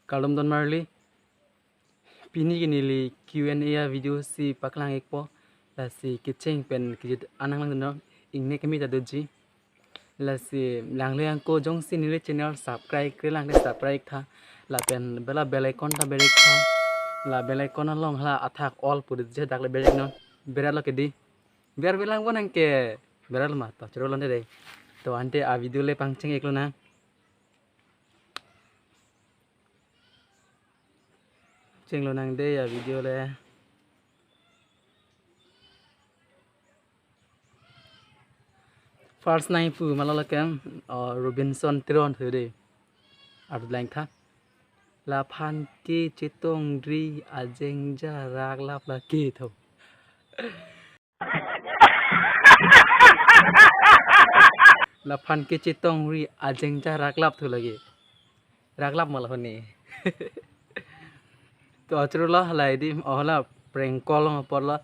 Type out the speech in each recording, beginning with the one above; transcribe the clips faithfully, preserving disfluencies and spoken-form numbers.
Kardom don marli. Pini ke neli Q and A a video si paklang ikpo. Lasi kecheng pen kejut anang lang no. Ingne kami ta doji. Lasi langle angko jongsi neli channel subscribe kre lang te subscribe tha. Lapen bela bell icon ta ber ik tha. La bell icon along hala athak all pu doji, dak le ber ik non. Beralo ke dei. Ber belang pon nang ke. Beralo ma to choro lonte dei. To ante a video le pangcheng iklo nang. Chenglo nang dei a video le. First nang pu malala kem, oh, Robinson Teron thu dei. Arlang tha. Laphan kechetongri ajengja raklap lake tho. Laphan kechetongri ajengja raklap thu lake. Raklap malah honi. To choro lo hala dei, oh, hala prank call lo apor lo.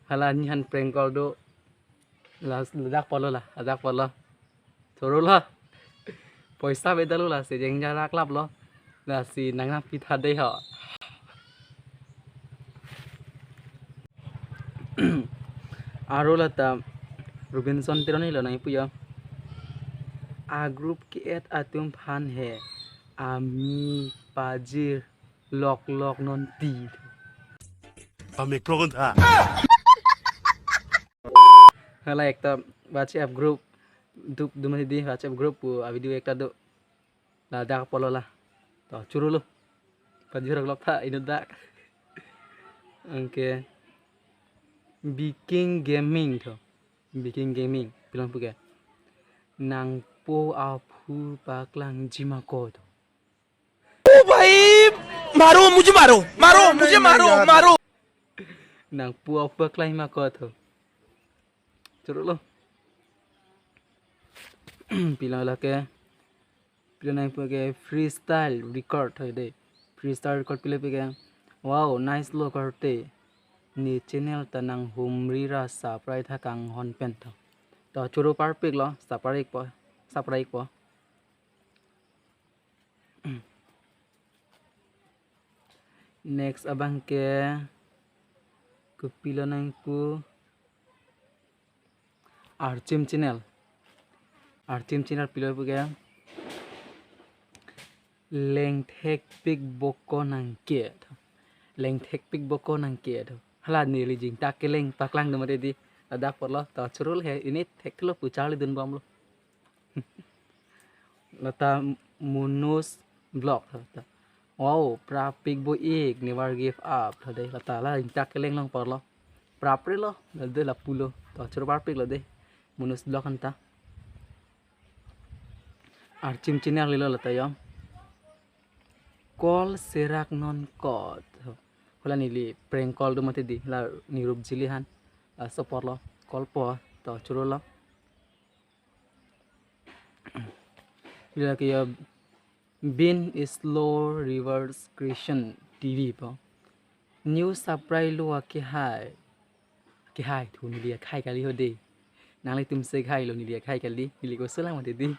Hala nihan prank call do. La, ladak apor lo la, ladak apor lo. Choro lo. Poisa beda lo lasi ajengja raklap lo. Lasi nang nangpi tha dei ho. Aro lata Robinson Teron lo nang pu yo. A group ke-et atum aphan he ami pajir lok lok non ti. Pamik pro kon tha. Hala ekta WhatsApp group duk dum dei, WhatsApp group pu a video ekta do. Ladak apor lo la. To choro lo. Pajir lok lok tha inut dak. Anke Biking Gaming tho. Biking Gaming. Pilon pu ke. Nangpo aphu paklangji ma ko tho. ओ भाई, मारो, मुझे मारो, मारो, मुझे मारो, मारो। Nangpo aphu paklangji ma ko tho. Choro lo. Pilon lake. Pilon nang pu ke freestyle record hai dei. Freestyle record pilo pu ke. Wow, nice lo karte. Ne channel ta nanghumri ra subscribe tha kanghon pen tho. To choro parpik lo, subscribe po, subscribe po. Next abang ke kopilo nang pu Archim Channel. Archim Channel pilo pu ke lengthek pik boko nang ke. Lengthek pik boko nang ke. Hala neli jingtak keleng paklang do mate dei. Ladak apor lo to choro lo he ini thek lo pu charli dun bom lo. Lata Munus Vlog lata. Wow, prapik bo ik, never give up. Lata dei lata la intak keleng long apor lo. Prapre lo, la dei lapu lo. To choro parpik lo dei. Munus Vlog anta. Archim Channel lo lata yo. Call serak non kot. Hala neli prank call do mate dei, la nirup jili han. Laso apor lo, call po, to choro lo. Lake yo Bin Slow Reverse Creation T V po. New subscribe lo akehai. Kehai thu neli akhai kali ho dei. Nanglitum si khai lo neli akhai kali. Neli ko selang mate dei.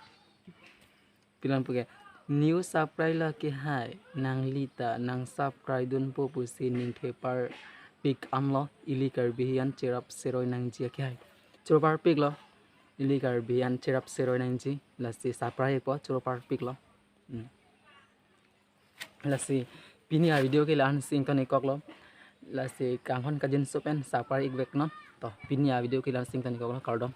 Pilon pu ke. New subscribe lo akehai. Nangli ta nang subscribe dunpo pusi ning thepar pik an lo. Ili Karbi hian cherap seroi nangji akehai. Choro parpik lo. Ili Karbi hian cherap seroi nangji. Lasi subscribe po choro parpik lo. Hmm. Lasi pini a video ke la-an si ington ikok lo. Lasi kanghon kajinso pen subscribe ik vek non. To pini a video ke la-an si ington ikok lo, kardom.